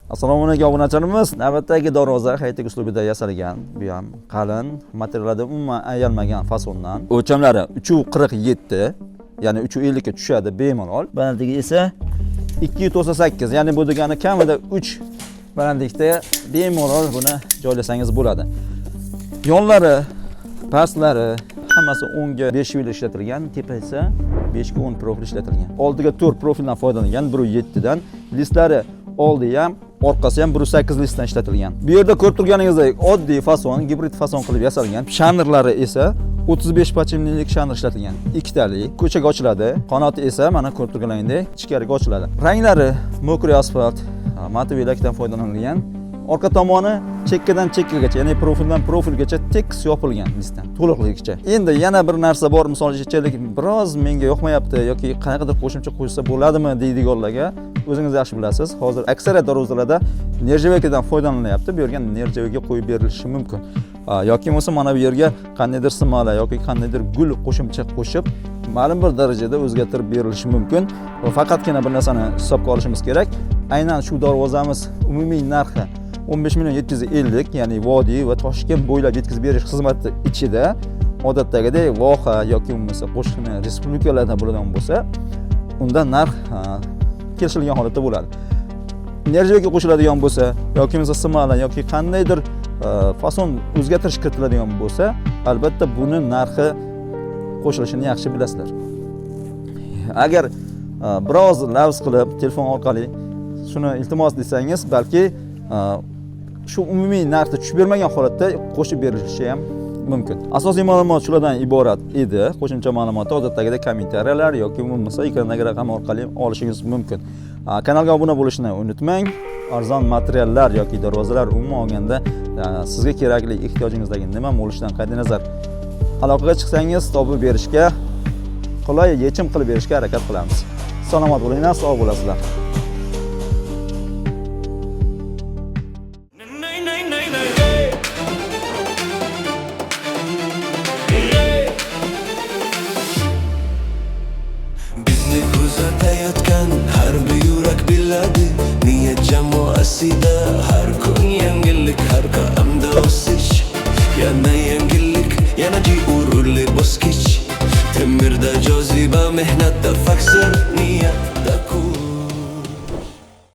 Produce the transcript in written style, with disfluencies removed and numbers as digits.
Assalomu alaykum obunachilarimiz. Navbatdagi darvoza high-tech uslubida yasalgan. Bu ham qalin, materiallarda umuman ayalmagan fasondan. O'lchamlari 3.47, ya'ni 3.50 ga tushadi bemalol. Balandligi esa 2.98, ya'ni bu degani kamida 3 balandlikda bemalol buni joylasangiz bo'ladi. Yonlari, pastlari hammasi 10 ga 5 yil ishlatilgan, tepa esa 5 ga 10 profil ishlatilgan. Oldiga 4 profildan foydalangan, 1.7 dan. Listlari oldi ham, orqasi ham 1.8 listdan ishlatilgan. Bu yerda ko'rib turganingizdek oddiy fason, gibrid fason qilib yasalgan. Shanrlari esa 35 pachimlilik shanr ishlatilgan. Ikkitali ko'chaga ochiladi. Qanoti esa mana ko'rib turganingizdek ichkariga ochiladi. Ranglari mokriy asfalt, matoviy lakdan foydalanilgan. Orqa tomoni chekkadan chekkagacha, ya'ni profildan profilgacha tekis yopilgan listdan, to'liqligicha. Endi yana bir narsa bor, misol uchun biroz menga yoqmayapti yoki qanaqadir qo'shimcha qo'shsa bo'ladimi deydiganlarga o'zingiz yaxshi bilasiz. Hozir aksariyat darvozalarda nerjaveykadan foydalanilyapti. Bu yerga nerjaveyka qo'yib berilishi mumkin. Yoki bo'lmasa mana bu yerga qandaydir smala yoki qandaydir gul qo'shimcha qo'shib ma'lum bir darajada o'zgartirib berilishi mumkin. Va faqatgina bir narsani hisobga olishimiz kerak. Aynan shu darvozamiz umumiy narxi 15 million 750, ya'ni vodiy va Toshkent bo'ylab yetkazib berish xizmati ichida odatdagidek voha yoki bo'lmasa qo'shni respublikalardan bo'ladigan bo'lsa, unda narx kelishilgan holatda bo'ladi. Nerjaveyka qo'shiladigan bo'lsa yoki bo'lmasa smala yoki qandaydir fason o'zgartirish kiritiladigan bo'lsa, albatta buni narxi qo'shilishini yaxshi bilasizlar. Agar biroz lavz qilib telefon orqali shuni iltimos desangiz, balki shu umumiy narxda tushib bermagan holatda qo'shib berilishi ham mumkin. Asosiy ma'lumot shulardan iborat edi. Qo'shimcha ma'lumotni odatdagidek kommentariyalar yoki bo'lmasa ekrandagi raqam orqali olishingiz mumkin. Kanalga obuna bo'lishni unutmang. Arzon materiallar yoki darvozalar umuman olganda sizga kerakli ehtiyojingizdagi nima bo'lishidan qat'iy nazar aloqaga chiqsangiz topib berishga, qulay yechim qilib berishga harakat qilamiz. Salomat bo'linglar, sog' bo'lasizlar. Bizni kuzatayotgan har bir yurak biladi. Niyat jamoasida har kun yangilik, har qadamda o'sish. Yana yangilik, yana urg'uli bosqich. Temirda joziba, mehnatda